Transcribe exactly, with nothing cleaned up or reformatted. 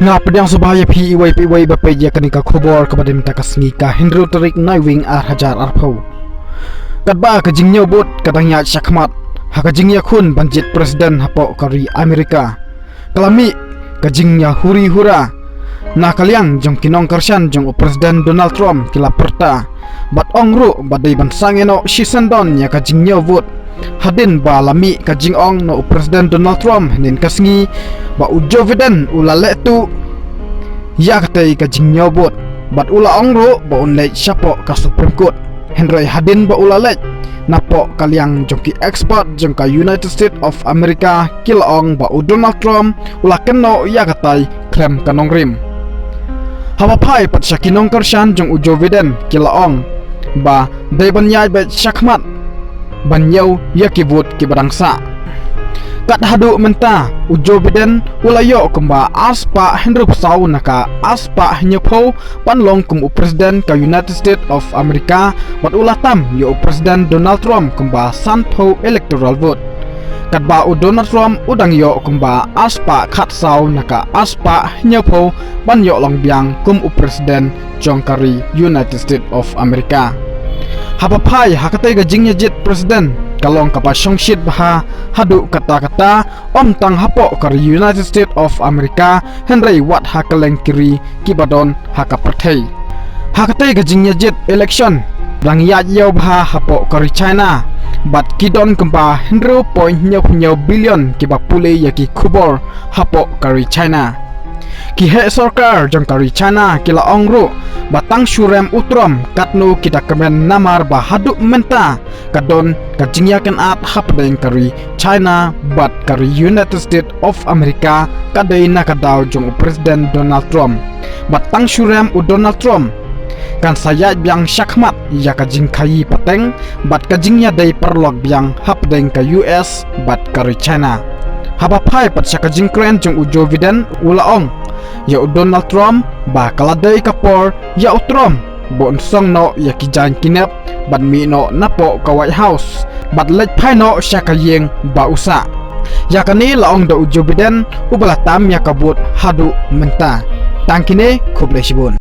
Ka pdiang sngewbha ïa phi iwei pa iwei ba peit ïa kane ka khubor kaba dei mynta ka sngi ka hynriew tarik Naiwieng ar hajar arphew. Katba ka jingñiew vote ka dang ïaid shakhmat ha ka jingïakhun ban jied president hapoh ka ri Amerika, ka la mih ka jingïahuri hura na ka liang jong ki nongkyrshan jong u President Donald Trump, ki la pyrta bad ong ruh ba dei ban sangeh noh shisyndon ïa ka jingñiew vote, hadien ba la mih ka jingong na u President Donald Trump hynnin ka sngi ba u Joe Biden u la leh tuh ïa katei ka jingñiew vote bad u la ong ruh ba un leit shapoh ka Supreme Court. Hynrei hadien ba u la leit, napoh ka liang jong ki expert jong ka United States of America ki la ong ba u Donald Trump u la kynnoh ïa katai khlem ka nongrim. Haba phai pat sha ki nongkyrshan jong u Joe Biden, ki la ong ba dei ban ïaid beit shakhmat ban ñiew ïa ki vote kiba dang sah. Kat haduh mynta u Joe Biden u la ïoh kumba ar spah hynriewphew saw na ka ar spah hynñiewphew ban long kum u President ka United States of America, bad u la tam ïa u President Donald Trump kumba sanphew electoral vote. Katba u Donald Trump u dang ïoh kumba ar spah khatsaw na ka ar spah hynñiewphew ban ïoh long biang kum u President jong ka ri United States of America. Haba phai ha katei ka jingïajied president, ka long kaba shongshit bha haduh katta katta, ym tang hapoh ka ri United States of America, hynrei wat ha kylleng ki ri kiba don ha ka pyrthei. Ha katei ka jingïajied election, dang ïaid ïew bha hapoh ka ri China, bad ki don kumba hynriew point hynñiew hynñiew billion kiba pule ïa ki khubor hapoh ka ri China. Ki heh sorkar jong ka ri China ki la ong ruh ba tang shu rem u Trump, katno ki da kmen, namar ba haduh mynta ka don ka jingïakynad hapdeng ka ri China bad ka ri United States of America, ka dei na ka daw jong u President Donald Trump. Bad tang shu rem u Donald Trump, kan sa ïaid biang shakhmat ïa ka jingkhaïi pateng bad ka jingïadei paralok biang hapdeng ka U S bad ka ri China. Haba phai pat sha ka jingkren jong u Joe Biden, u la ong ïa u Donald Trump ba ka la dei ka por ïa u Trump ba un song noh ïa ki jaiñ ki nep bad mih noh napoh ka White House bad leit phai noh sha ka ïing ba u sah. Ïa kane la ong da u Joe Biden uba la tam ïa ka vote haduh mynta. Tang kine, khublei shibun.